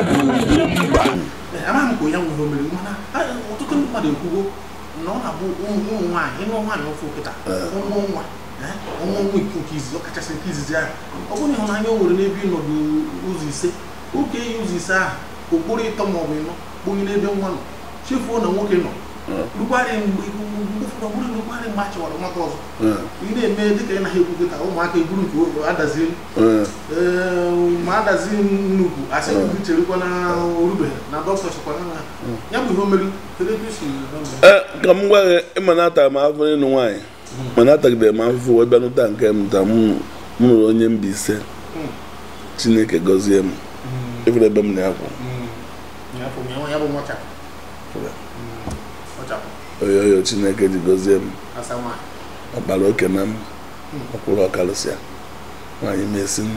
bụ Ugwumba. Amaghị m ka onye nwụrụ mere mana ọtụtụ ndị mmadụ ekwugo na ọ na-abụ ụmụ nwaanyị ịnụ nwaanyị ọfụ kịta ụmụ nwa ọnwa nwa nke izizi ọ kachasị nke izizi ahụ ọ bụrụ ịhụnanya o nwere n'ebe ịnọdụ ụzọ ise oke ya ụzọ ise ahụ okporo ịtọ ma ọ bụ ịnọ kponye n'ebe nwa nọ chefuo na nwoke nọ rukwarị mgbe ụfọdụ ọ bụrụ rukwarị mgbe a chọwara nwata ọzọ ị na-eme dịka ị naghị ekwu kịta ụmụaka eburu nke adazi ma adazi nnukwu asị gị cherekwa na orubeghị na dọkịta chọkwara na ya bụ ihe o mere. Kedu etu esi ka m gwa gị ịma na ata m afọ ịnụ nwaanyị mana atagidere m afụfụ wee bịa nụta nke m ta m nụrụ onye Mbaise. Chineke gọzie m efere ebe m na-akwụ oyoyo Chineke ji gọzie m ọkpara oke na m ọkwụrụ ọkarịsịa nwaanyị m esi m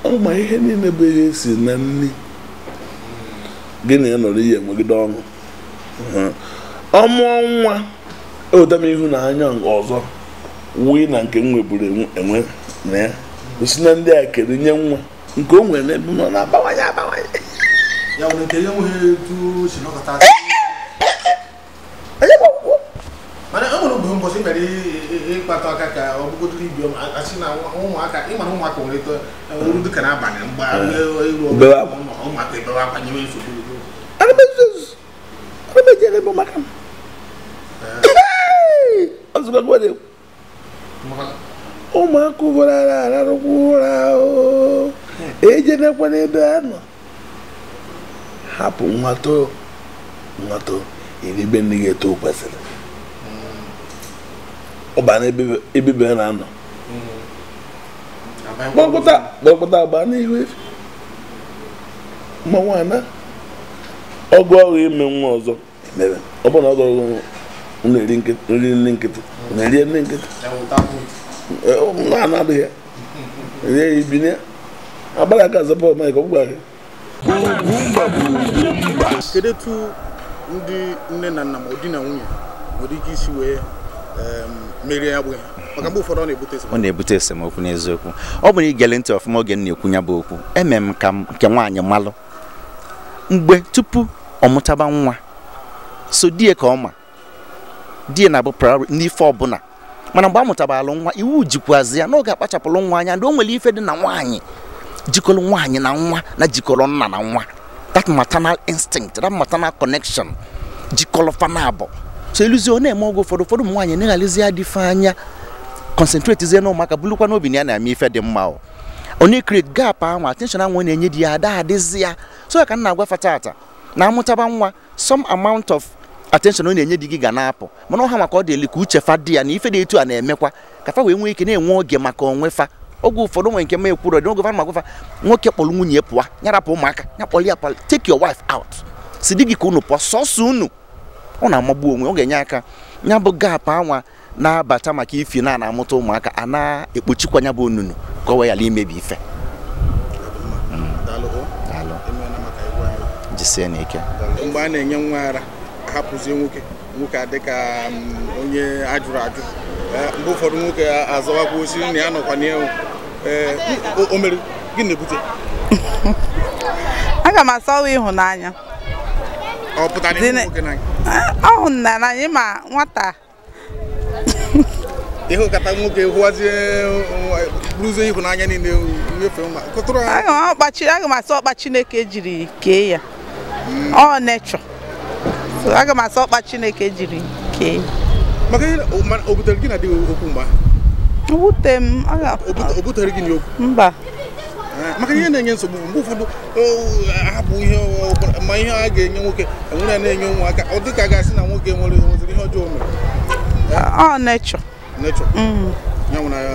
ọ ma ihe niile bụ ihe esi na nri gị na ya nọrọ ihe enwegide ọṅụ ọmụọ nwa eweta m ịhụnanya ọzọ wee na nke m nweburu enwe na ya osi na ndị a kere nye nwa nke o nwere n'ebe nọ na-abawanye abawanye. Ya bụ nke ya enweghị etu si nọkọta mana e nwere oge mbọsị bịara ịkpata aka ka ọ bụgodoro ibi asị na ụmụaka ịmara ụmụaka nwere eto oru dịka n'abalị mgbe ụmụaka ebewe akwa nyewe nsogbu. Ụmụaka ụfọdụ ararụkwa ụra ejenekwa n'ebe a nọ hapụ nwatọ nwatọ eribe nne gị eto kwesịrị ọba n'ebe ebe na-anọ kpọkpụta agba n'ihu efi mmanwụ ana ọgụ ọrụ ime nwa ọzọ emebe ọ bụrụ na ọgụ ọrụ na-eri nri nkịtị na-eri nri nkịtị nwa anadịghị ya rie ya ibinye agbara aka zọpọ maịk ọ gwara gị. Ugwumba bụ Ugwumba. Kedu etu ndị nne na nna ma ọ di na nwunye nwere ike isi wee merie ya bụ ihe maka mgbe ụfọdụ ọ na-ebute esemokwu? Ọ na-ebute esemokwu n'eziokwu. Ọ bụ na igele ntị ọfụma oge m na-ekwu ya bụ okwu eme m ka nke nwaanyị malụ mgbe tupu ọ mụtaba nwa so die ka ọ ma die na-abụ priority n'ife ọbụla mana mgbe a mụtabalụ nwa iwu jikwazi ya n'oge akpachapụrụ nwa anya ndị o nwere ife dị na nwaanyị jikọrọ nwaanyị na nwa na jikọrọ nna na nwa, that maternal instinct, that maternal connection jikọrọ fa abụọ. So eluzie ọ na-eme oge ụfọdụ ụfọdụ ụmụ nwaanyị na-eghalizi ya dịfe anya concentrate na ụmụaka bulukwa n'obi na ya na-eme ife dị mma ọ na-ecreate gap ahụ attention ahụ na-enye di ya ada adịzi ya. So ka m na-agwa fa tata na amụtaba nwa some amount of attention ọ na-enye di gị ga na-apụ mana ọha maka ọ dị elu ka uche fa dị ya na ife dị etu a na-emekwa ka fa wee nwee ike na-enwe oge maka onwe fa. Oge ụfọdụ nwere nke ma ekwuru dị oge fa ma gwafa nwoke kpọrọ nwunye pụọ ya rapụ ụmụaka ya kpọrọ ya pụọ, take your wife out si di gị ka unu pụọ sọsọ unu ọ na-amagbu onwe ọ ga-enye aka ya bụ gap anwa na-abata maka ifi na na-amụta ụmụaka a na-ekpochikwa ya bụ onunu ka ọ wee ghara imebi ife. Jisie n'ike. Mgbe a na-enye nwa ara hapụzie nwoke nwoke adịka onye ajụrụ ajụ mgbe ụfọdụ nwoke azọwakwa osiri na ya nọkwa n'ihu o mere gịnị na-ebute? Aga m asọwa ịhụnanya. Ọ pụtara ịhụ nwoke n'anya? Ọ hụrụ n'anya ma nwata ịhụkata nwoke hụwazie bụrụzie ịhụnanya niile nyefe nwa kụtụrụ. Aga m asọ ọkpa Chineke jiri kee ya ọ nechọ. Aga m asọ ọkpa Chineke jiri kee. Maka ihe o butere gị na di okwu mgbe ahụ? O bute m. O butere gị n'okwu? Mba. Maka ihe na-enye nsogbu mgbe ụfọdụ ahapụ ihe ma ihe a ga-enye nwoke enwere ya na-enye ụmụaka ọ dịka a ga-asị na nwoke nwere nweziri ihe ọjọọ mere. Ọ nechọ. Nechọ. Ya nwere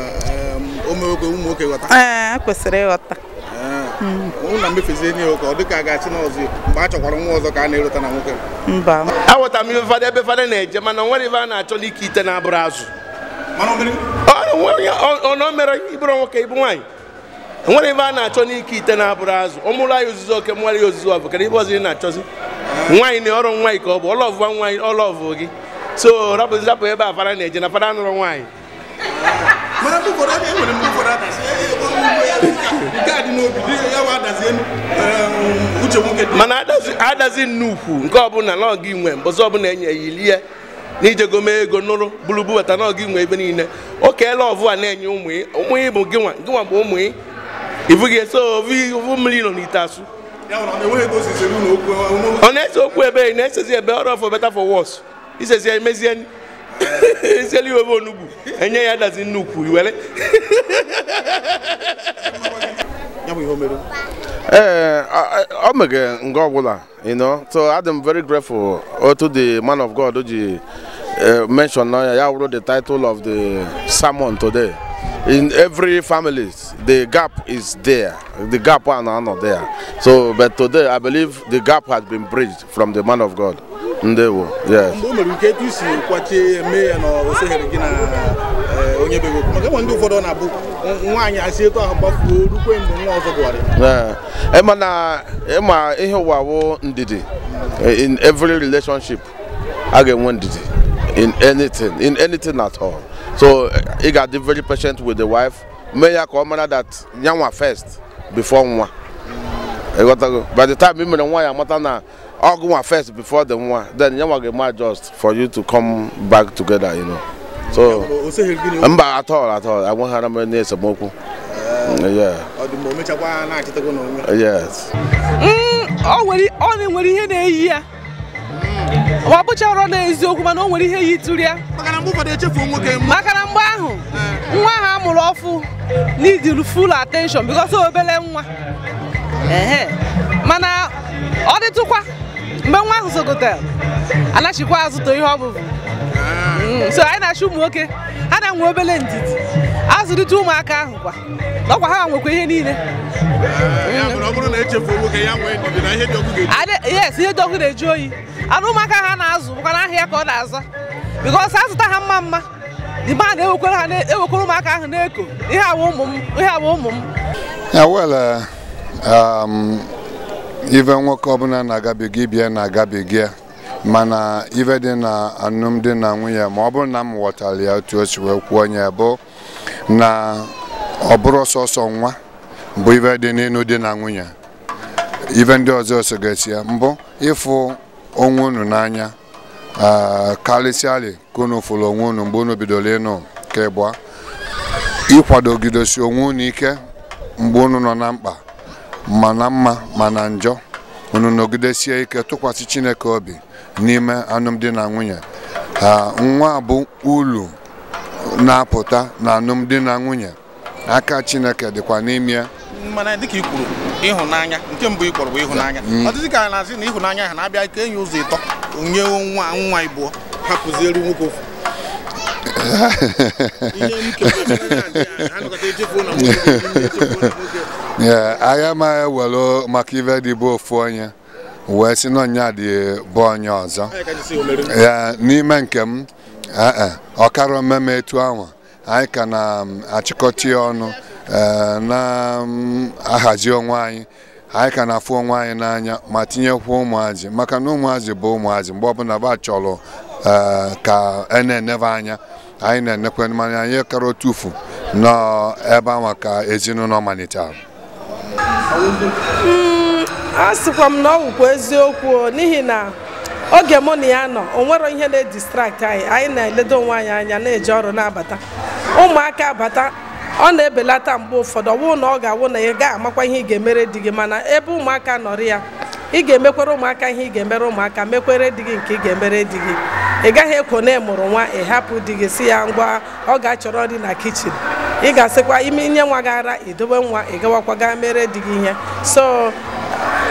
o mere ụmụ nwoke ghọta. Ee, kwesịrị ịghọta. Ụnụ na mmefezie nye ụka ọ dịka a ga-achị n'ọzọ mgbe a chọkwara nwa ọzọ ka a na-erota na nwoke. Mba. Aghọtara m ife fada ebe fada na-eje mana nwere ife a na-achọ n'ike ite na-abụrụ azụ. Mana o mere ịbụrụ nwoke ịbụ nwaanyị nwere ife a na-achọ n'ike ite na-abụrụ azụ ọ mụrụ anyị ozuzo oke mụrụ ya ozuzo ọbụ kedu ife ọzọ ị na-achọzi nwaanyị na ọrụ nwaanyị ka ọ bụ ọlọvụ nwaanyị ọlọvụ gị so rapụ rapụ ebe a fada na-eje na fada nụrụ nwaanyị. Mana mgbe ụfọdụ e nwere mgbe ụfọdụ a na-asị Mana adazi nnukwu nke ọbụla na ọgị nwe mbọsị ọbụla enye ya ilie n'ijego mee ego nụrụ bụrụbu weta na ọgị nwe ebe niile o keela ọvụ a na-enye ụmụ ụmụ bụ gịnwa gịnwa bụ ụmụ ibughị eso ovu mmiri nọ n'ite asụ ọ na-ese okwu ebe ị na-esezi ebe ọrụ for better for worse isezi ya emezie esiela iwe ebe onugbu enye ya adazi nnukwu iwere. Ọ mege nga ọbụla, you know, so I'm very grateful to the man of God who mentioned now ya wrote the title of the sermon today. In every family, the gap is there. The gap are not there. So, but today I believe the gap has been bridged from the man of God. Ndewo, yes. In every relationship, I get one ndidi. In anything at all. So he got to be very patient with the wife. May I come that nyanwa first before nwa. By the time him and nwa matana all first before the nwa, then nyanwa get more just for you to come back together, you know. So mba at all. I won't have any esemokwu. Yeah. Yes. O nwere ihe na-eyi ya. Ọ bụchara na eziokwu mana o nwere ihe yitụrụ ya. Maka na mgbe ahụ nwa ahụ amụrụ ọfụ need full attention because obele nwa. Mana ọ dịtụkwa mgbe nwa ahụ sogotere anachikwa azụta ihe ọ bụbu. So anyị na-achọ ụmụ nwoke ha na-enwe obele ndidi azụlite ụmụaka ahụ kwa ọkwa ha nwekwa ihe niile. Yes, ihe dị ọkụ na-eju oyi. Anụ ụmụaka ha na-azụ bụkwa n'ahịa ka ọ na-aza because azụta ha mma mma the man na-ewekwara ụmụaka ahụ na-eko ihe awa ụmụ m. Yeah, well, ife nwoke ọbụla na-agabiga ibie na-agabiga mana ife dị na alụmdi na nwunye ma ọ bụrụ na m ghọtara ya otu o si wee kwuo onye bụ na ọ bụrụ sọsọ nwa bụ ife dị n'ịnụ di na nwunye ife ndị ọzọ sogesi ya mbụ ịfụ onwe unu n'anya karịsịalị ka unu fụrụ onwe unu mgbe unu bidoro ịnụ nke ịbụa ịkwadogidosi onwe unu ike mgbe unu nọ na mkpa ma na mma ma na njọ unu nọgidesie ike tụkwasị Chineke obi n'ime alụmdi na nwunye. Nwa bụ ulu na-apụta na alụmdi na nwunye, aka Chineke dịkwa n'ime ya. Mana dịka i kwuru ịhụnanya nke mbụ ị kpọrọ bụ ịhụnanya ọ dịzị ka a na-asị na ịhụnanya ha na-abịa ka enyi ụzọ ịtọ nye nwa nwa ịbụọ hapụziere nwoke ofu. Agha m ewere maka ife dị bụ ofu onye wee sị na ọnya dị bụ onye ọzọ ya n'ime nke m ọkara omeme etu ahụ anyị ka na-achịkọta ya ọnụ na-ahazi onwe anyị anyị ka na-afụ onwe anyị n'anya ma tinyekwa ụmụazị maka na ụmụazị bụ ụmụazị mgbe ọbụla ba chọrọ ka e na-enebe anya anyị na-enekwe mana anyị kara otufu n'ebe ahụ ka ezinụlọ malitere. A sịkwa m na ọ wụkwa eziokwu n'ihi na oge mụ na ya nọ o nwere ihe na-edistract anyị anyị na-eledo onwe anyị anya na-eje ọrụ na-abata ụmụaka abata ọ na-ebelata mgbe ụfọdụ ọ bụrụ na ọ ga-awụ na ị ga-amakwa ihe ị ga-emere di gị mana ebe ụmụaka nọrọ ya ị ga-emekwere ụmụaka ihe ị ga-emere ụmụaka mekwere di gị nke ị ga-emere di gị ị gaghị ekwo na ịmụrụ nwa ị hapụ di gị si ya ngwa ọ ga-achọrọ nri na kichin ị ga-asịkwa ime nye nwa gị ara idobe nwa ị gawakwa gaa mere di gị ihe so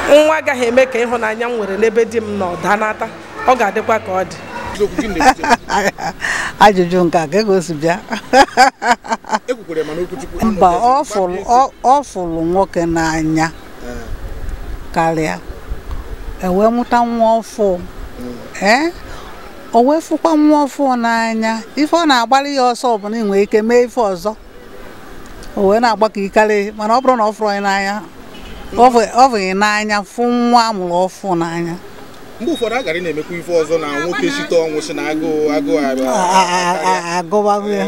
nwa agaghị eme ka ịhụnanya m nwere n'ebe di m nọ danata ọ ga-adịkwa ka ọ dị. Ajụjụ nke a ka ego si bịa. Mba, ọ fụrụ nwoke n'anya karịa e wee mụta nwa ọfụ o wee fụkwa nwa ọfụ n'anya ife ọ na-agbalị ya ọsọ bụ na ị nwere ike mee ife ọzọ o wee na-agbakọ ikarị mana ọ bụrụ na ọ fụrụ ya n'anya ọ fụghị n'anya fụ nwa amụrụ ọfụ n'anya. Mgbe ụfọdụ a gara na-emekwa ife ọzọ na nwoke site ọnwụ si na agụụ agụụ agụbago ya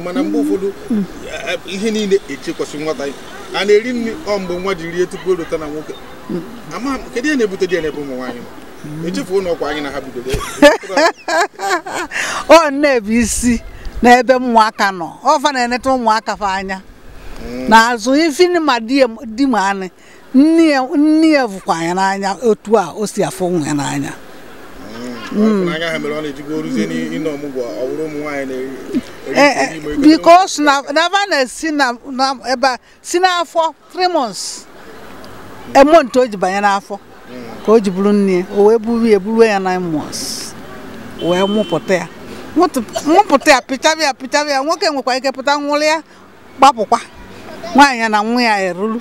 mana mgbe ụfọdụ Ihe niile echekwasị nwata a na-eri nri ọ mgbe nwa ji rie tupu erute na nwoke. Ama kedu ihe na-ebute di ya n'ebe ụmụ nwaanyị nọ? Echefuo na ọkwa anyị na ha bidoro. Ọ na-ebu isi n'ebe ụmụaka nọ. Ọfa na-eneta ụmụaka fa anya. N'azụ ifini ma di ma anị nne ya vụkwa anya n'anya otu a o si afụ nwa ya n'anya. Because na na si na ebe si n'afọ 3 months. A month o ji banye n'afọ ka o ji bụrụ nne o wee buru ya buru ya 9 months. Wee mụpụta ya. Mụpụta ya pịchaba ya nwoke nwekwa ike pụta nwụrụ ya gbapụkwa. Nwaanyị na nwa ya eruru.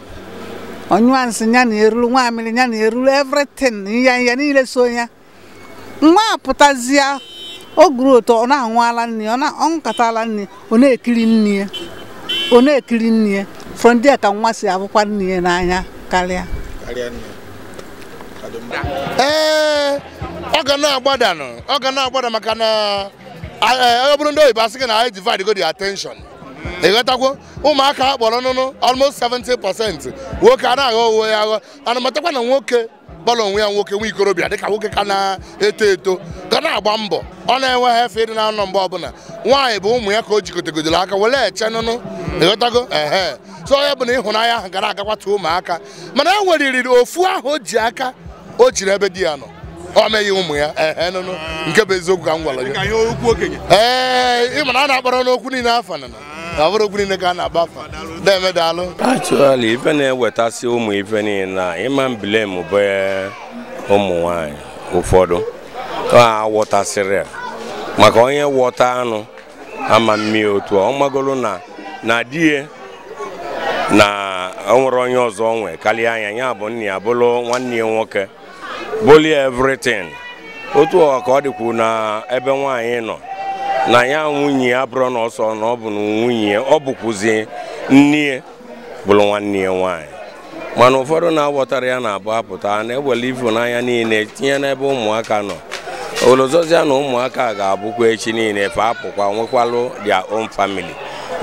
Ọnyụa nsị ya na eruru nwa mmiri ya na eruru everything ya niile so ya. Nwa apụtazie o guru ụtọ ọ na-aṅụala nne ọ na-aṅụkatala nne ọ na-ekiri nne ya ọ na-ekiri nne ya from there ka nwa si abụkwa nne ya n'anya karịa. Ee, ọ ga na-agbada nụ ọ ga na-agbada maka na ọ bụrụ ndị oyibo asị gị na anyị divide go the attention. Ịghọtakwo ụmụaka akpọrọ nụnụ almost 70% nwoke a na-aghọ onwe ya aghọ ana matakwa na nwoke kpọrọ onwe ya nwoke nwa ikorobịa dịka nwoke ka na-eto eto ka na-agba mbọ ọ na-enweghị efe ịdị na-anọ mgbe ọbụla nwaanyị bụ ụmụ ya ka o jikọtagodoro aka were eche nụnụ ịghọtago ehe so ya bụ na ịhụnanya ahụ gara agakwata ụmụaka mana e nweriri ofu ahụ o ji aka o jiri ebe di ya nọ ọ meghị ụmụ ya ehe nụnụ nke bụ eziokwu ka m gwara gị ee ị mana a na-akpọrọ n'okwu niile afa nụnụ ọ bụrụ okwu niile ka a na-agba afa na-eme daalụ. Actually ife na-ewetasị ụmụ ife niile na ịma blame bụ ụmụ nwaanyị ụfọdụ a ghọtasịrị ya maka onye ghọta anụ ama mmiri otu ọ magolo na di ya na o nwere onye ọzọ nwe karịa anya ya bụ nna ya bụrụ nwanne ya nwoke bụrụ everything otu ọ ka ọ dịkwu na ebe nwaanyị nọ na ya nwunye ya bụrụ na ọsọ na ọ bụ na nwunye ya ọ bụkwuzi nne ya bụrụ nwanne ya nwaanyị mana ụfọdụ na-aghọtara ya na-abụ apụta na-ewere ịfụnanya niile tinye n'ebe ụmụaka nọ olozozia na ụmụaka ga-abụkwa echi niile fe apụkwa nwekwalụ their own family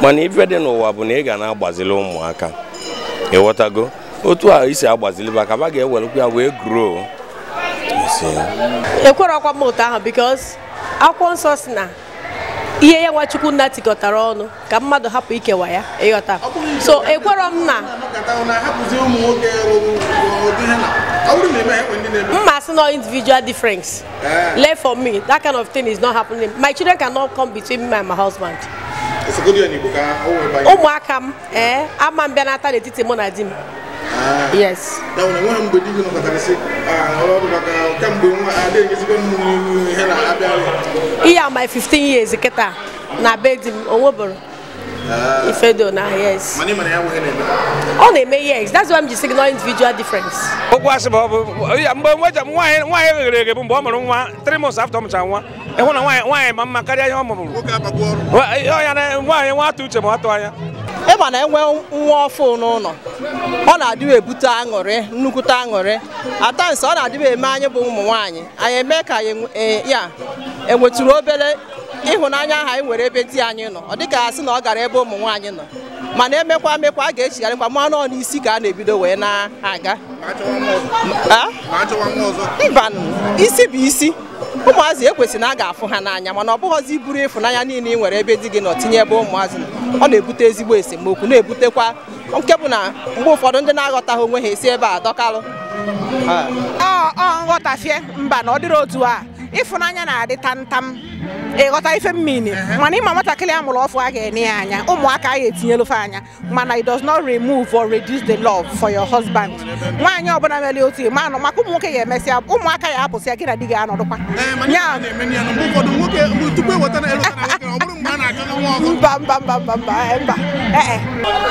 mana ife dị n'ụwa bụ na ị ga na-agbazili ụmụaka ịghọtago otu a isi agbazili maka ba ga-ewerekwa ya wee grow. Ekwerọkwa m ụtọ ahụ because akwụkwọ nsọ si na ihe ya nwa Chukwu nna tikọtara ọnụ ka mmadụ hapụ ikewa ya ịghọta so ekwerọ m na mma sị no individual difference. Left for me that kind of thing is not happening. My children cannot come between me and my husband. Ụmụaka m ama m bịa nata n'etiti mụ na di m. Yes. Iya my 15 years kịta na be di m onweboro ifedo na yes. Ọ na-eme yes. That's why I'm just saying no individual difference. Okwu asị bụ mgbe nwaanyị ghere eghe bụ mgbe ọ mụrụ nwa 3 months after ọ mụchara nwa ịhụ na nwaanyị ma mma karịa ihe ọ mụrụ. Nwaanyị nwa atụ uche ma atụ anya. Ebe na enwe nwa ọfụ n'ụlọ ọ na-adịwa ebute aṅụrị nnukwute aṅụrị atansị ọ na-adịwa eme anyị bụ ụmụ nwaanyị anyị eme ka ya enwetụrụ obere ịhụnanya ahụ anyị nwere ebe di anyị nọ ọ dịka asị na ọ gara ebe ụmụ nwaanyị nọ mana emekwa emekwa a ga-echigharịkwa mmanụ ọ n'isi ka a na-ebido wee na-aga mbanụ isi bụ isi ụmụazị ekwesịrị na a ga-afụ ha n'anya mana ọ bụghọzi iburu ịfụnanya niile ị nwere ebe di gị nọ tinye ebe ụmụazị nọ ọ na-ebute ezigbo esemokwu na-ebutekwa nke bụ na mgbe ụfọdụ ndị na-aghọtaghị onwe ha esi ebe a dọkalụ ọ nghọtafie mba na ọ dịrị otu a ịfụnanya na-adị tamtam ịghọta ife mmiri mana ịma nwatakịrị a mụrụ ọfụ a ga-ene ya anya ụmụaka a ga-etinyelu anya mana it does not remove or reduce the love for your husband. Nwaanyị ọbụla mere otu ma anọ maka ụmụ nwoke ya emesịa ụmụaka ya apụsịa gị na di gị anọdụkwa mba mba mba mba mba mba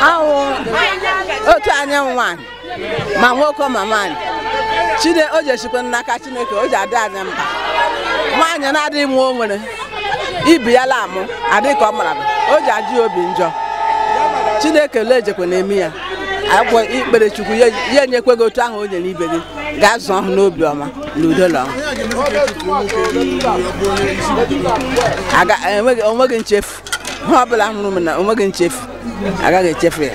ahụ otu anyị nwaanyị ma nwoke ma nwaanyị o ji esikwa n'aka Chineke o ji adị anyị mkpa nwaanyị na-adịghị nwa o nwere ibi ya la amụ adịghị ka ọ mara o ji adị obi njọ Chineke lejekwa na-eme ya akwụkwọ ikpere Chukwu ya enyekwe gị otu ahụ o nyere ibe gị gaa zụọ ọhụ n'obi ọma na udo na ọṅụ onweghị nchefu ha ọbụla hụrụ m na onweghị nchefu. Agaghị echefu ya.